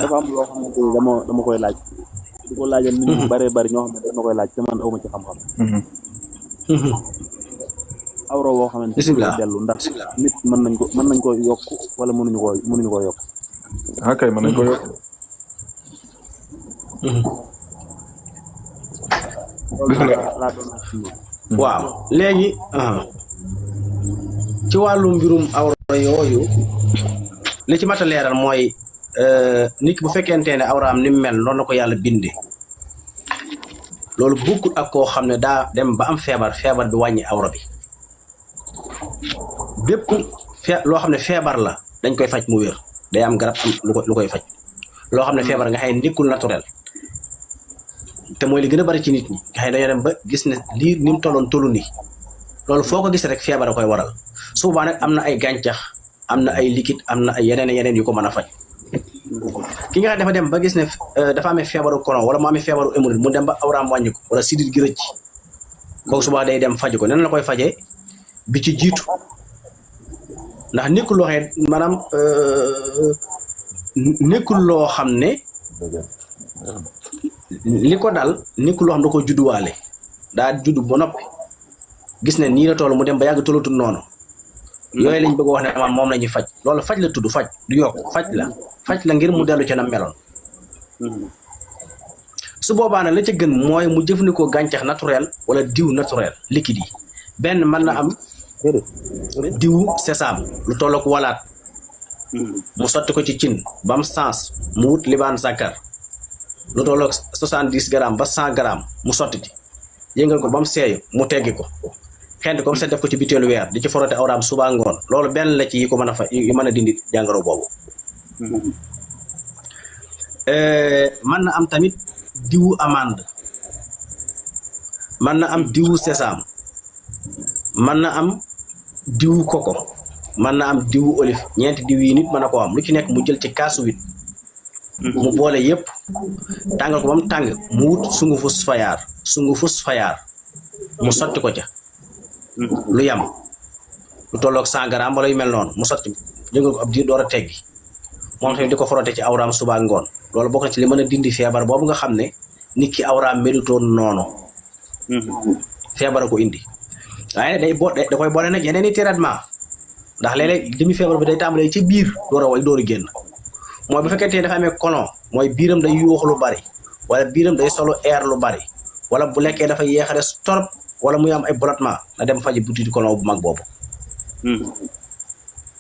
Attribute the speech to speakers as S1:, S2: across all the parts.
S1: dafa am loo xamante ni dama koy laaj di ko laajal nit ñu bëree bëri ñoo xam ne dama koy laaj te man awma ci xam-xam awra woo xamante ni dellu ndax nit mën nañ ko yokk wala mënuñu ko yokk
S2: kay mën nañ ko yokk
S3: waaw léegi ci wàllu mbirum awra yooyu li ci mat a leeral mooy nit ki bu fekkente ne awraam ni mu mel noonu la ko yàlla binde loolu bokkul ak koo xam ne daa dem ba am feebar bi wàññi awra bi bépp loo xam ne feebar la dañ koy faj mu wér day am garab am lu koy faj loo xam ne feebar nga xëy nekkul naturel te mooy li gën a bari ci nit ñi nga xëy dañoo dem ba gis ne lii ni mu tollu nii loolu foo ko gis rek feebar a koy waral su boobaa nag am na ay gàncax am na ay liquide am na ay yeneen yu ko mën a faj ki nga xam dafa dem ba gis ne dafa amee feebaru colon wala mu amee feebaru hémorroïde mu dem ba awraam wàññi ko wala sidit gi rëcc kooku suba day dem faj ko nen la koy fajee bi ci jiitu ndax nekkul loo xam maanaam nekkul loo xam ne li ko dal nekkul loo xam da ko judduwaale daa juddu ba noppi gis ne nii la toll mu dem ba yàgg tollatul noonu yooyu lañ bëgg wax ne moom la ñuy faj loolu faj la tudd faj du yokk faj la ngir mu dellu ci na meloon su boobaa nag la ca gën mooy mu jëfandikoo gàncax naturel wala diw naturel liquide yi benn mën na am diwu sésame lu tollook walaat mu sotti ko ci cin ba mu sens mu wut libaan zakar lu tollook 70 grammes ba 100 grammes mu sotti ci yëngal ko ba mu seey mu teggi ko xent comme ça def ko ci bitéelu weer di ci forote awraam suba ngoon loolu benn la ci yi ko mën a fa yi mën a dindi jàngoro boobu mën na am tamit diwu amande mën na am diwu sésame mën na am diwu koko mën na am diwu olive ñeenti diw yi nit mën a ko am lu ci nekk mu jël ci kaasu wit mu boole yépp tàngal ko ba mu tàng mu wut sungufus fayaar mu sotti ko ca lu yam lu tolloog 100 grammes wala yu mel noonu mu sotti jëngal ko ab diir door a teggi moom tamit di ko frotte ci awraam suba ngoon loolu bokk na ci li mën a dindi feebar boobu nga xam ne nit ki awraam melutoon noonu feebar ko indi waaye da koy boole nag yeneen i traitement ndax léeg-léeg jëmi feebar bi day tàmbalee ci biir door a génn mooy bu fekkente ne dafa amee colon mooy biiram day yuux lu bari wala biiram day solo air lu bari wala bu lekkee dafa yeexale torop wala muy am ay ballottement na dem faji butit colon bu mag boobu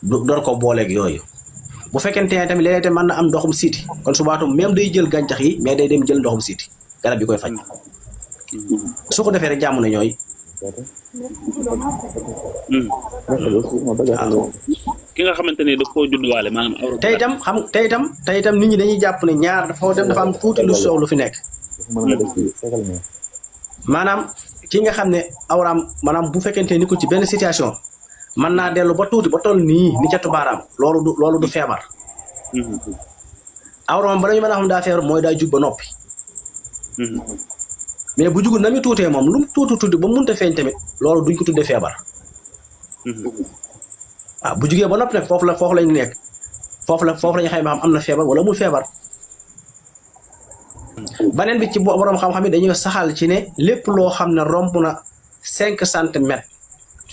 S3: door ko booleeg yooyu bu fekkente ne tamit léeg-léeg tamit mën na am ndoxum siiti kon subaatum même day jël gàncax yi mais day dem jël ndoxum siiti garab yi koy faj su ko defee rek jàmm na ñooy
S1: ki nga xamante ne daf koo judduwaale maanaam
S3: tey itam nit ñi dañuy jàpp ne ñaar dafa am tuuti lu soow lu fi nekk maanaam ki nga xam ne awraam maanaam bu fekkente ni ko ci benn situation mën naa dellu ba tuuti ba toll nii ni catu baaraam loolu du feebar awraam ba la ñu mën a xam daa feebar mooy daa jug ba noppi mais bu jugul na muy tuutee moom lu mu tuuti ba mënta feeñ tamit loolu duñ ko tuddee feebar waaw bu jugee ba noppi nag foofu lañ nekk foofu lañu xayma xam am na feebar wala amul feebar beneen bi ci borom xam-xam yi dañuy saxal ci ne lépp loo xam ne romb na 5 centimètres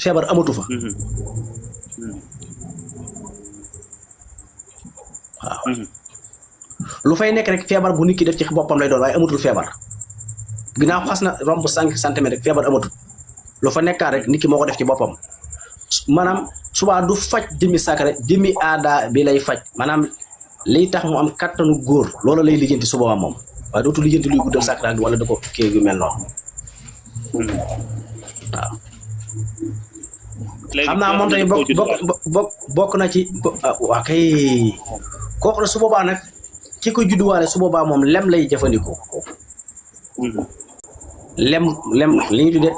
S3: feebar amatu fa waaw lu fay nekk rek feebar bu nit ki def ci boppam lay doon waaye amatul feebar ginnaaw xas na romb 5 centimètres rek feebar amatul lu fa nekkaat rek nit ki moo ko def ci boppam maanaam subaa du faj jëmmi sacré jëmmi aada bi lay faj maanaam liy tax mu am kattanu góor loolu lay lijjanti su boobaa moom waaye dootul lijjanti luy guddal sacré wala da ko kii yu mel noonu waaw xam naa moom tamit bokk na ci waa kay kooku na su boobaa nag ki ko judduwaale su boobaa moom lem lay jëfandikoo lem li ñu tuddee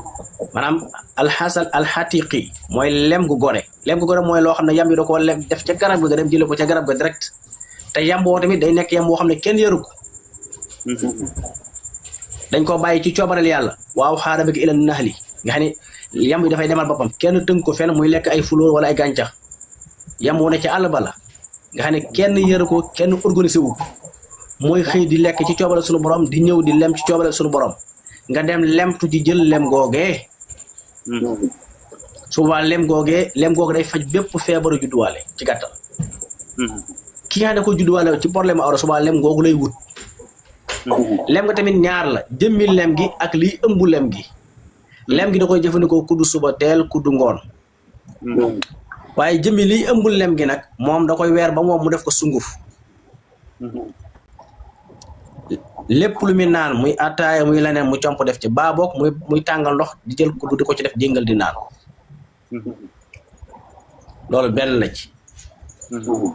S3: maanaam alxasal alxatiqi mooy lem gu gore mooy loo xam ne yam yi da koo lem def ca garab ga dem jële ko ca garab ga direct te yam boo tamit day nekk yam boo xam ne kenn yaru ko dañ ko bàyyi ci coobareel yàlla waaw xaara bëgg ila naxli nga xam ne yam yi dafay demal boppam kenn tënk ko fenn muy lekk ay fulóor wala ay gàncax yam wu ne ci àll ba la nga xam ne kenn yaru ko kenn organisé wu mooy xëy di lekk ci coobare suñu borom di ñëw di lem ci coobare suñu borom nga dem lemtu ci jël lem googee souvent lem googee day faj bépp feebaru judduwaale ci gàttal ki nga xam ne ko judduwaale ci problème awra souvent lem googu lay wut lem nga tamit ñaar la jëmmi lem gi ak liy ëmb lem gi da koy jëfandikoo kuddu suba teel kuddu ngoon waaye jëmmi liy ëmb lem gi nag moom da koy weer ba moom mu def ko sunguf lépp lu muy naan muy attaaya muy leneen mu comp def ci baa boog muy tàngal ndox di jël kuddu di ko ci def jéngal di naan loolu benn la ci waaw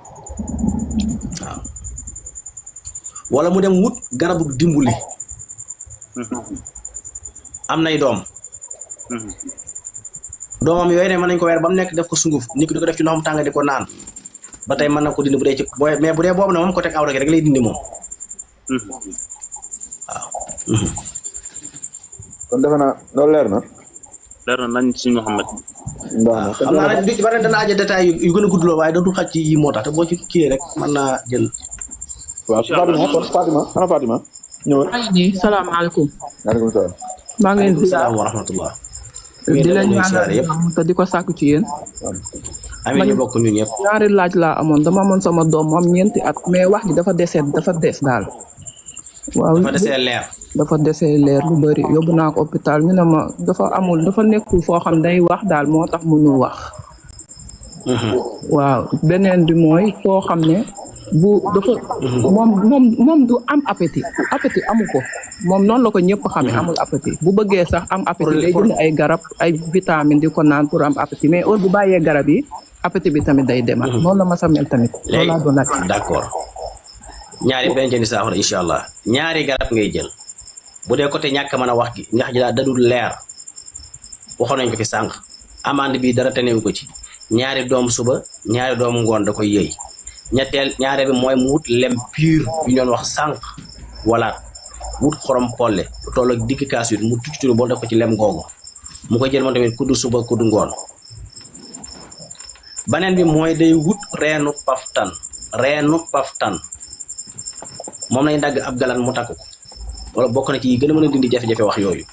S3: wala mu dem wut garabu dimbuli am nay doom doomam yooyu ne mën nañ ko weer ba mu nekk def ko sunguf nit ki di ko def ci ndoxam tàng di ko naan ba tey mën na ko dindi bu dee ci mais bu dee boobu na moom ko teg awra gi rek lay dindi moom waaw
S2: kon defe naa loolu leer na
S1: nañ si Mouhamed
S3: waaw xam naa nag du bari dana aja détail yu gën a gudd lool waaye dootul xaj ci yi moo tax te boo ci kii rek mën naa jël
S2: waaw Fatima ñëwal
S4: salaamaaleykum
S2: waaleykum salaam
S4: maa ngi leen di
S3: salaam wa rahmatullah
S4: di la ñaanal te di ko sàkku ci yéen
S3: amiin ñu bokk ñun ñëpp
S4: ñaari laaj laa amoon dama amoon sama doom moom 4 at mais wax ji dafa des daal waaw dafa desee leer lu bëri yóbbu naa ko hôpital ñu ne ma dafa nekkul foo xam day wax daal moo tax mënul wax waaw beneen bi mooy foo xam ne bu dafa moom du am appétit amu ko moom noonu la ko ñëpp xamee amul appétit bu bëggee sax am appétit day jënd ay garab ay vitamine di ko naan pour am appétit mais heure bu bàyyee garab yi appétit bi tamit day demal noonu la ma sa mel tamit loolu laa doon laaj
S3: d'accord ñaari benn jëndi saafara incha allah ñaari garab ngay jël bu dee côté ñàkk mën a wax gi ñax ji daal dadul leer waxoon nañ ko fi sànq amande bi dara tenewu ko ci ñaari doom suba ñaari doom ngoon da koy yëy ñaare bi mooy mu wut lem pur yu ñoon wax sànq wala wut xorom polle lu toll ak digg kaas mu tucc boo def ko ci lem googu mu koy jël moom tamit kuddu suba kuddu ngoon beneen bi mooy day wut reenu paftan moom lañ dagg ab galan mu takk ko wala bokk na ci yi gën a mën a dindi jafe-jafe wax yooyu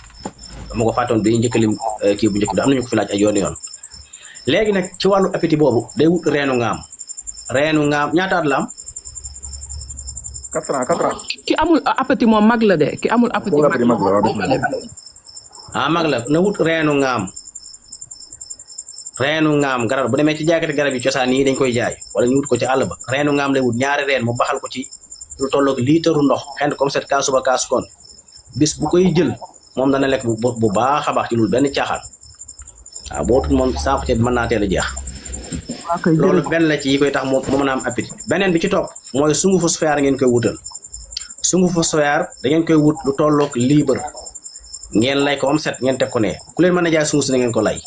S3: dama ko fàttoon bi njëkkalim kii bu njëkk bi am nañu ko fi laaj ay yoon léegi nag ci wàllu appétit boobu day wut reenu ngaam ñaata at la am
S2: 4 ans
S4: ki amul appétit moom mag la de ki amul appétit mag
S3: la mag la na wut reenu ngaam garab bu demee ci jaaykati garab yi cosaan yi dañ koy jaay wala ñu wut ko ci àll ba reenu ngaam lay wut ñaari reen mu baxal ko ci lu tolloog liitaru ndox xent comme set kaas suba kaas kon bis bu koy jël moom dana lekk bu baax a baax ci loolu benn caaxaan waaw boo tut moom saako ceeb mën naa teel a jeex loolu benn la ci yi koy tax mu mën a am appétit beneen bi ci topp mooy sungufu soyaar ngeen koy wutal sungufu soyaar da ngeen koy wut lu tolloog liibar ngeen lay ko am set ngeen teg ko ne ku leen mën a jaay sungus na ngeen ko lay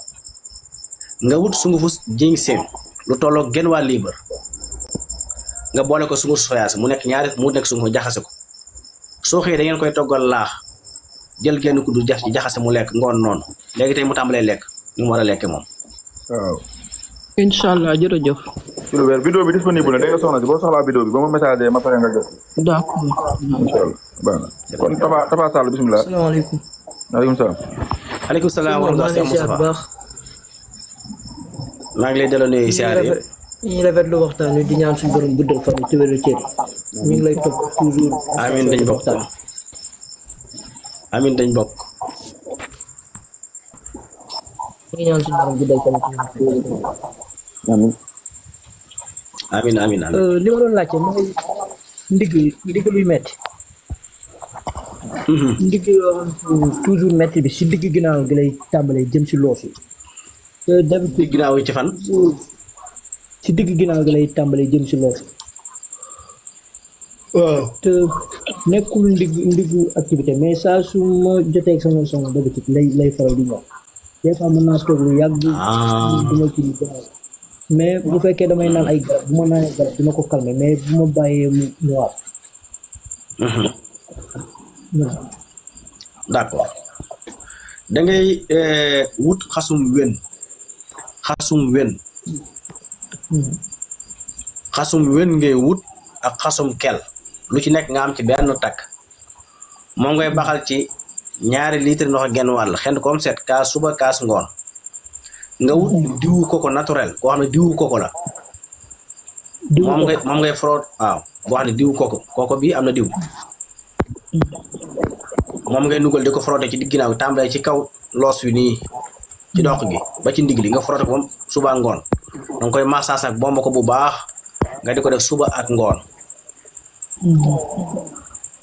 S3: nga wut sungufu ginseng lu tolloog genn waa liibar nga boole ko sungufu soyaar mu nekk sungufu jaxase ko soo xëyee da ngeen koy toggal laax jël genn ku du def ci jaxase mu lekk ngoon noonu léegi tey mu tàmbalee lekk ni mu war a lekke moom
S2: waaw
S4: incha allah jërëjëf
S2: ci lu wér vidéo bi disponible na da nga soxna si boo soxlaa vidéo bi ba ma message ma pare nga jot
S4: d'accord
S2: incha allah baax na kon Tafa Sall bisimilah
S5: salaamaaleykum
S2: maaleykum salaam
S3: aleykum salaam wa rahmatulah maa ngi lay delloo nuyu siyaare yi
S5: ñu rafetlu waxtaan wi di ñaan suñu borom guddal fan ci wéru cër ñu ngi lay topp toujours
S3: amiin dañ bokk amiin dañ bokk
S5: ñu ngi ñaan suñu borom guddal fan ci wéru
S3: amiin
S5: li ma doon laajte mooy ndigg luy metti ndigg toujours metti bi si digg ginnaaw gi lay tàmbalee jëm si loosu te d'habitude
S3: ginnaaw yi ci fan
S5: si digg ginnaaw gi lay tàmbalee jëm si loosu waaw te nekkul ndiggu activité mais saa su ma jotee ak sama son d'habitude lay faral di ñëw des fois mën naa toog lu yàgg duma ci lu gaaw mais bu fekkee damay naan ay garab bu ma naanee garab dina ko calmer mais bu ma bàyyee mu ñëwaat
S3: d'accord da ngay wut xasum wen ngay wut ak xasum kel lu ci nekk nga am ci benn takk moom ngay baxal ci 2 litre ndox ak genn wàll xend comme set kaas suba kaas ngoon nga wut diwu koko naturel koo xam ne diwu koko la moom ngay froot waaw boo xam ne diwu koko bi am na diw moom ngay nugal di ko frotté ci digg ginnaaw tàmbalee ci kaw loos wi nii ci dox gi ba ci ndigg li nga frotté ko moom suba ak ngoon danga koy massage ak bomba ko bu baax nga di ko def suba ak ngoon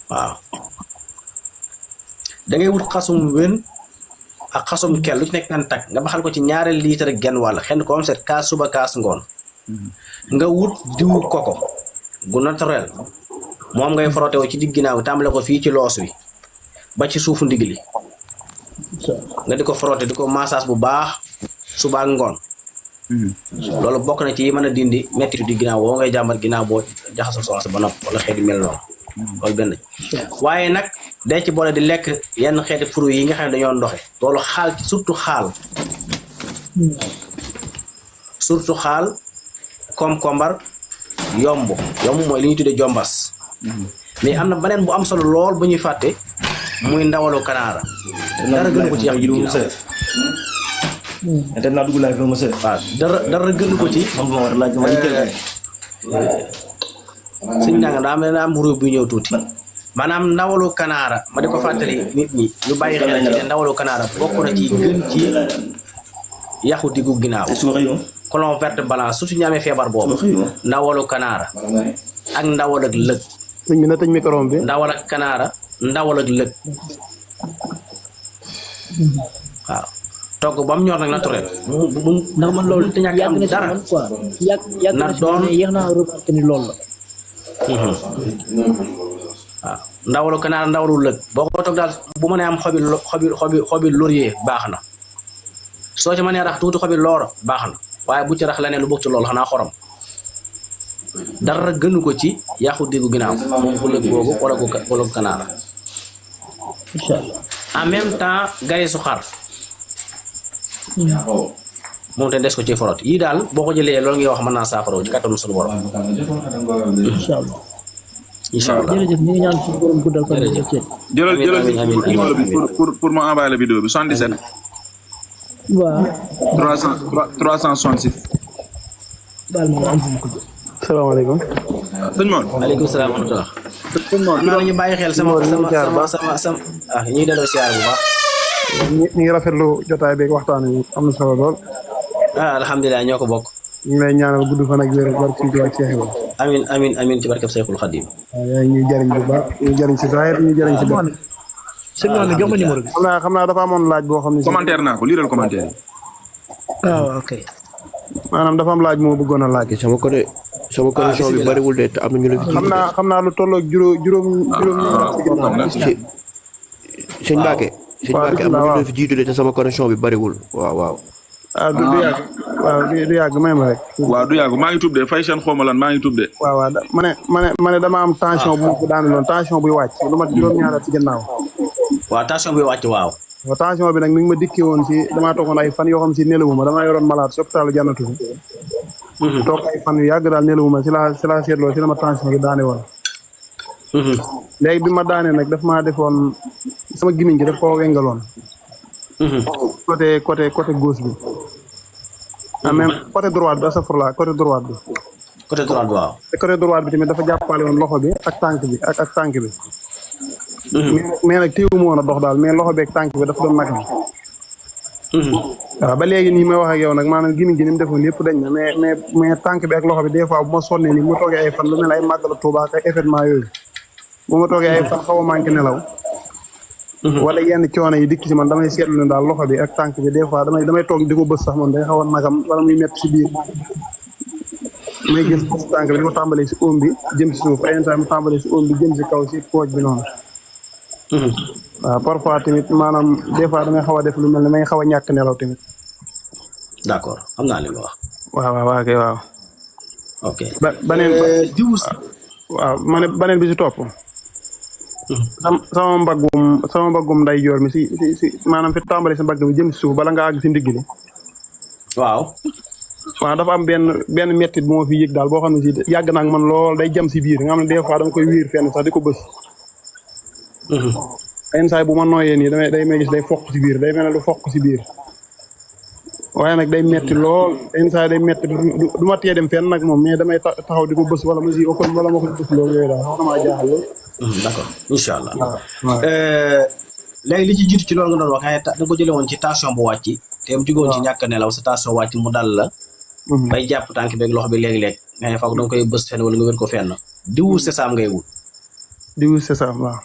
S3: waaw da ngay wut xasum wén ak xasum kel lu ci nekk benn takk nga baxal ko ci 2 litre ak genn wàll xend ko am set kaas suba kaas ngoon nga wut diwu koko gu naturel moom ngay frotté wu ci digg ginnaaw tàmbale ko fii ci loos wi ba ci suufu ndigg li nga di ko frotté di ko massage bu baax suba ak ngoon loolu bokk na ci yi mën a dindi metti di ginnaaw boo ngay jàmbat ginnaaw boo jaxasoo soxna ba nopp wala xeeti mel noonu loolu benn waaye nag day ci boole di lekk yenn xeeti fruits yi nga xam ne dañoo ndoxe loolu xaal ci surtout xaal concombre yomb mooy li ñuy tuddee jombas mais am na beneen bu am solo lool bu ñuy fàtte muy ndawalu kanaara dara gënu ko ci yàq ginnaaw waaw dara gënu ko ci sëñ Ndanga daa mel ne am mburu bu ñëw tuuti maanaam ndawalu kanaara ma di ko fàttali nit ñi ñu bàyyi xel ci ne ndawalu kanaara bokk na ci gën ci yàqu diggu ginnaaw colon verte balance surtout ñu amee feebar boobu ndawalu kanaara ak ndawal ak lëg
S6: sëñ bi na tëj micro bi
S3: ndawal ak kanaara ndawal ak lëg waaw togg ba mu ñor nag naturel
S5: ndax man loolu
S3: te ñàkk am dara
S5: quoi yàgg na doon yéex naa remarqué ni loolu la
S3: waaw ndawalu kanaara ndawalu lëg boo ko toog daal bu mënee am xobi laurier baax na soo ci mënee rax tuuti xobi loor baax na waaye bu ci rax leneen lu bokk ci loolu xanaa xorom dara gënu ko ci yàqu diggu ginnaaw moom bu lëg boobu wala kanaara
S5: inshallah
S3: en même temps gare su xar moom te des ko ci forot yii daal boo ko jëlee loolu ngay wax mën naa saafara ci kattanu suñu borom
S5: inshallah
S3: inshallah
S5: jërëjëf ñu ngi ñaan suñu borom guddal fan ci
S2: jëlal numéro bi pour ma envoyer la vidéo bi 77
S5: waaw
S2: 366
S5: baal ma am fu ko jël
S6: salaamaaleykum
S2: sëñ Mor
S3: aleykum salaam wa rahmatulah
S6: sëñ Mor
S3: naa ñu bàyyi xel sama ñuy delloo siyaar bu baax
S6: ñu ngi rafetlu jotaay beeg waxtaan wi am na solo lool
S3: alhamdulilah ñoo ko bokk
S6: ñu ngi lay ñaanal gudd fan ak wér barke ci ak Cheikh Ibrahima
S3: amin ci barkeb Cheikhul Khadim
S6: waaw yaa ngi ñuy jëriñ bu baax ñu jëriñ si zahir ñu jëriñ si bopp
S4: sëñ Mor jox ma numéro bi
S6: xam naa dafa amoon laaj boo xam ne
S2: commentaire naa ko liiral commentaire yi
S4: waaw ok
S6: maanaam dafa am laaj moo bëggoon a laaj
S7: sama connexion bi bariwul de te am na ñu la
S6: xam naa lu tolloog juróom
S7: sëñ Mbacke am na ñu la fi jiitu de te sama connexion bi bariwul waaw
S6: du yàgg waaw du yàgg may ma rek
S2: waaw du yàgg maa ngi tub de fay seen xawma lan maa ngi tub de
S6: waaw ma ne dama am tension bu ma ko daanu loon tension buy wàcc lu mat juróom-ñaar ci gannaaw
S3: waaw tension buy wàcc waaw
S6: tension bi nag mi ngi ma dikkee woon si damaa toogoon ay fan yoo xam si nelawuma damaa yoroon malade si hôpital Jannatu toog ay fan yu yàgg daal nelawuma si la seetloo si la ma tension bi daane woon léegi bi ma daanee nag daf maa defoon sama gimiñ gi daf ko wengaloon côté gauche bi même côté droite bi asafurla côté droite bi
S3: waaw
S6: côté droite bi tamit dafa jàppale woon loxo bi ak tànk bi ak tànk bi mais nag téewu ma woon a dox daal mais loxo bi ak tànk bi dafa doon nag bi waaw ba léegi nii may wax ak yow nag maanaam gimiñ gi ni mu defoon yëpp dañ na mais tànk bi ak loxo bi des fois bu ma sonnee nii bu ma toogee ay fan lu mel ay màggalu Tuuba ak événement yooyu bu ma toogee ay fan xaw a manqué nelaw wala yenn coono yi dikk ci man damay seetlu ne daal loxo bi ak tànk bi des fois damay toog di ko bës sax man day xaw a nagam wala muy métti si biir may gis si tànk bi di ko tàmbalee si oom bi jëm si suuf ay temps mu tàmbalee si oom bi jëm si kaw si pooj bi noonu waaw parfois tamit maanaam des fois damay xaw a def lu mel ne may xaw a ñàkk nelaw tamit
S3: d'accord xam naa li nga wax
S6: waaw kay waaw
S3: ok
S6: baneen waaw ma ne baneen bi si topp sama mbaggum nday joor mi si maanaam fi tàmbali si mbagg mi jëm si suuf bala nga àgg si ndigg li
S3: waaw
S6: waaw dafa am benn mettit bu ma fi yëg daal boo xam ne si yàgg naa ak man lool day jam si biir nga xam ne des fois dama koy wiir fenn sax di ko bës. yenn saa yi bu ma nooyee nii day may gis day fokk si biir day mel ne lu fokk si biir waaye nag day metti lool yenn saa yi day metti du ma tee dem fenn nag moom mais damay taxaw di ko bës wala ma si okon wala ma ko bës loolu yooyu daal xaw na maa jaaxal lool.
S3: d'accord incha allah. léegi li ci jiitu ci loolu nga doon wax da nga ko jëlee woon ci tension bu wàcc te mu jóge woon ci ñàkk nelaw sa tension wàcc mu dal la. bay jàpp tànk beeg loxo bi léegi-léeg nga ne foog da nga koy bës fenn wala nga wér ko fenn diwu sesam ngay wut.
S6: diwu sesam waaw.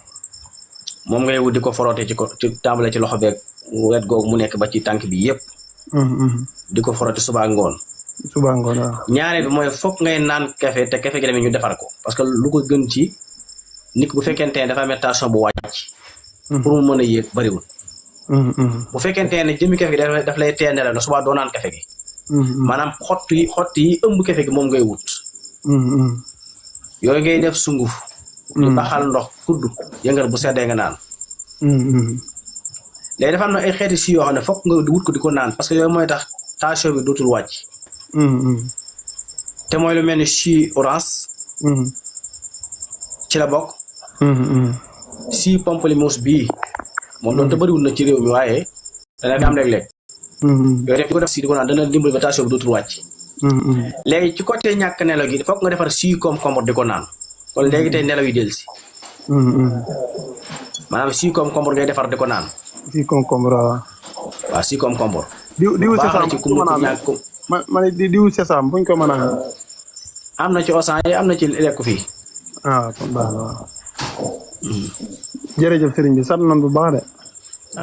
S3: moom ngay wut di ko foroote ci tàmbale ci loxo beeg wet googu mu nekk ba ci tànk bi yëpp. di ko foroote suba ngoon.
S6: suba ngoon waaw.
S3: ñaareel bi mooy foog ngay naan café te café gi tamit ñu defar ko parce que lu ko gën ci nit bu fekkente ne dafa am tension bu wàcc. pour mu mën a yéeg bariwul. bu fekkente ne jëmmi café gi daf lay teendale na suba doo naan café gi. maanaam xott yi ëmb café gi moom ngay wut. yooyu ngay def sunguf. di baxal ndox kudd yëngal bu seddee nga naan. léegi dafa am na ay xeeti si yoo xam ne foog nga wut ko di ko naan parce que yooyu mooy tax tension bi dootul wàcc. te mooy lu mel ni si orange. ci la bokk. si pamplemousse bii. moom doon te bëriwul na ci réew mi waaye dana am léeg-léeg. yooyu def di ko def si di ko naan dana dimbali ba tension bi dootul wàcc. léegi ci côté ñàkk nelaw gi foog nga defar si concombre di ko naan kon léegi tey nelaw yi dellu si. maanaam si concombre ngay defar di ko naan.
S6: si concombre waaw.
S3: waaw si concombre.
S6: diwu sesam ci ku ma ne diwu sesam buñ ko mën a.
S3: am na ci osan yi am na ci lekk fii.
S6: kon baax na waaw. jërëjëf sëriñ bi sant nañ bu baax de.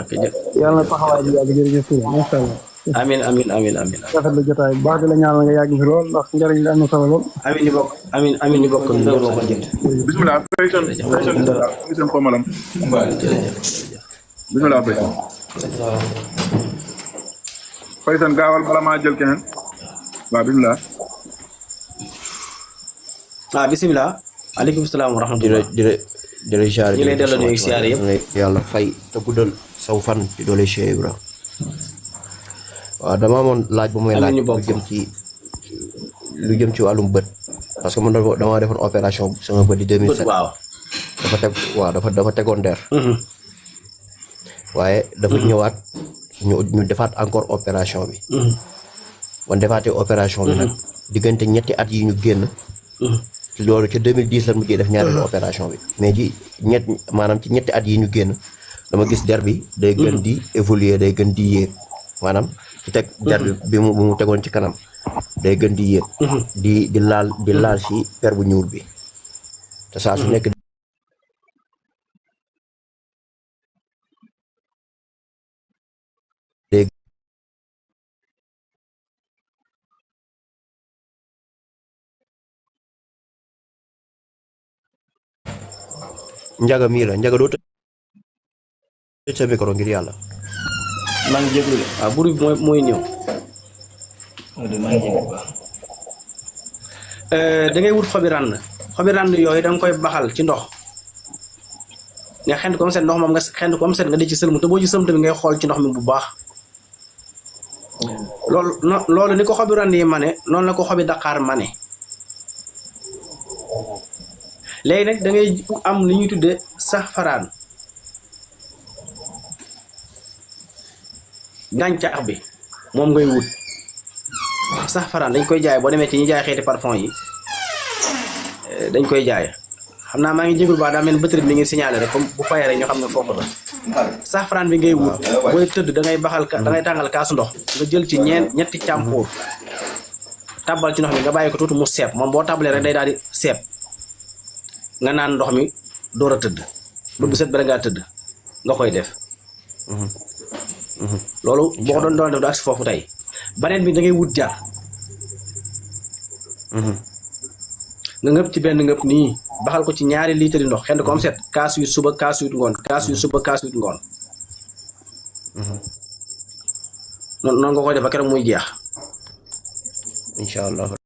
S3: ok
S6: yàlla na taxawaay bi yàgg jërëjëf sëriñ macha allah.
S3: amiin.
S6: rafet la jotaay bu baax di la ñaanal nga yàgg fi lool ndax njëriñ li am na solo lool.
S3: amiin ñu bokk
S2: bismillah seen ko malam bismillah Faysan gaawal bala maa jël keneen waaw bismillah
S3: bismillah aleykum salaam wa rahmatullah
S7: di la siyaare
S3: ñu lay delloo nuyu siyaare yëpp
S7: yàlla fay te guddal saw fan di doole Cheikh Ibra waaw dama amoon laaj bu may laaj lu jëm ci wàllum bët parce que man dama defoon opération sama bët di 2007 dafa tegoon der waaye dafa ñëwaat ñu defaat encore opération bi wan defaatee opération bi nag diggante ñetti at yi ñu génn loolu ci 2010 la mujjee def ñaareelu opération bi mais maanaam ci ñetti at yi ñu génn dama gis der bi day gën di évoluer day gën di yéeg maanaam ci teg der bi mu tegoon ci kanam day gën di yéeg di laal ci per bu ñuul bi te saa su nekk Njaga mii la Njaga doo tëj sa micro ngir yàlla.
S3: maa ngi jégalu waaw bur bi mooy ñëw. da ngay wut xobi rànd yooyu da nga koy baxal ci ndox nga xent ko am set ndox moom nga xent ko am set nga di ci sëlmu te boo ci sëlmu tamit ngay xool ci ndox mi bu baax. loolu ni ko xobi rànd yi mane noonu la ko xobi daqaar mane. léegi nag da ngay am li ñuy tuddee safaraan gàncax bi moom ngay wut safaraan dañ koy jaay boo demee ci ñi jaay xeeti parfum yi dañ koy jaay xam naa maa ngi jégul baax daa mel bëtëri mi ngi signalé rek comme bu fayee rek ñoo xam ne foofu la safaraan bi ngay wut booy tëdd da ngay baxal da ngay tàngal kaasu ndox nga jël ci ñetti càmpoor tàbbal ci ndox mi nga bàyyi ko tuuti mu seeb moom boo tàbbalee rek day daal di seeb nga naan ndox mi door a tëdd bu set ba ngaa tëdd nga koy def loolu boo ko doon def du agsi foofu tey baneen bi da ngay wut jar nga ngëpp ci benn ngëpp nii baxal ko ci 2 litres ndox xend ko am set kaas yu suba kaas yu ngoon kaas yu suba kaas yu ngoon noonu nga koy def ba keroog muy jeex
S7: incha allah